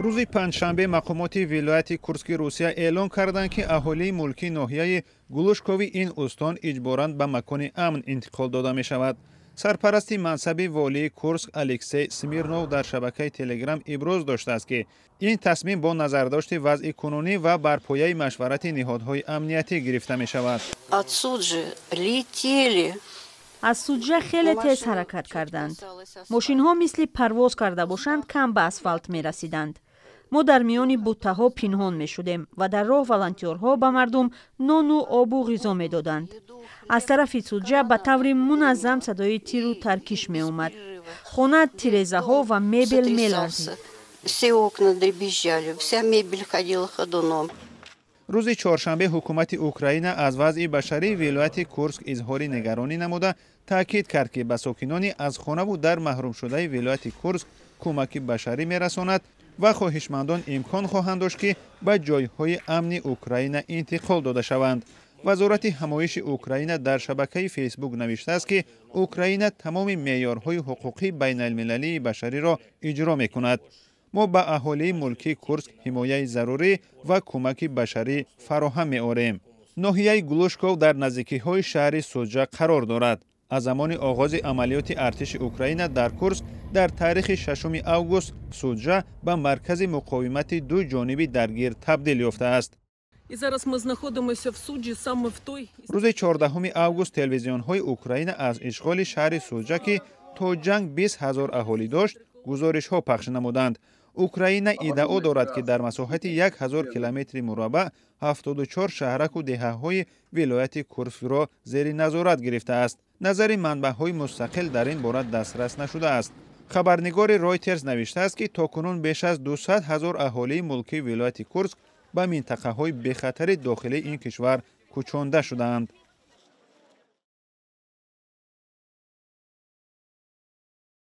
Рӯзи панҷшанбе мақомоти вилояти Курски Русия эълон карданд, ки аҳолии мулкии ноҳияи Глушкови ин устон иҷборан ба макони амн интиқол дода мешавад. Сарпарасти мансаби волии Курск Алексей Смирнов дар шабакаи Телеграм иброз доштааст, ки ин тасмим бо назардошти вазъи кунунӣ ва бар пояи машварати ниҳодҳои амниятӣ гирифта мешавад. От Суджи летели. Аз Суҷа хеле тез ҳаракат карданд. Мошинҳо мисли парвоз карда бошанд, кам ба асфалт мерасиданд. Мо дар миёни буттаҳо пинҳон мешудем ва дар роҳ волонтёрҳо ба мардум нону обу ғизо медоданд. Аз тарафи Суҷа ба таври муназзам садои тиру таркиш меомад. Хона, тирезаҳо ва мебел меларзид. Все окна дребезжали, вся мебель ходила ходуном. Рӯзи чоршанбе ҳукумати Украина аз вазъи башарии вилояти Курск изҳори нигаронӣ намуда, таъкид кард, ки ба сокинони аз хонаву дар маҳрумшудаи вилояти Курск кӯмаки башарӣ мерасонад ва хоҳишмандон имкон хоҳанд дошт, ки ба ҷойҳои амни Украина интиқол дода шаванд. Вазорати ҳамоиши Украина дар шабакаи Фейсбук навиштааст, ки Украина тамоми меъёрҳои ҳуқуқии байналмилалии башариро иҷро мекунад. Мо ба аҳолии мулкии Курск ҳимояи зарурӣ ва кӯмаки башарӣ фароҳам меорем. Ноҳияи Глушков дар наздикиҳои шаҳри Суҷа қарор дорад. Аз замони оғози амалиёти артиши Украина дар Курск дар таърихи 6 август Суҷа ба маркази муқовимати ду ҷониби даргир табдил ёфтааст. І зараз ми знаходимося в Суджі саме в той Рӯзи 14 август телевизионҳои Украина аз ишғоли шаҳри Суҷа, ки то ҷанг 20 ҳазор аҳолӣ дошт, гузоришҳо пахш намуданд. Украина иддао дорад, ки дар масоҳати 1000 километри мураббаъ 74 шаҳраку деҳаҳои вилояти Курскро зери назорат гирифтааст. Назари манбаъҳои мустақил дар ин бора дастрас нашудааст. Хабарнигори Ройтерс навиштааст, ки то кунун беш аз 200 ҳазор аҳолии мулкии вилояти Курск ба минтақаҳои бехатари дохилии ин кишвар кӯчонда шудаанд.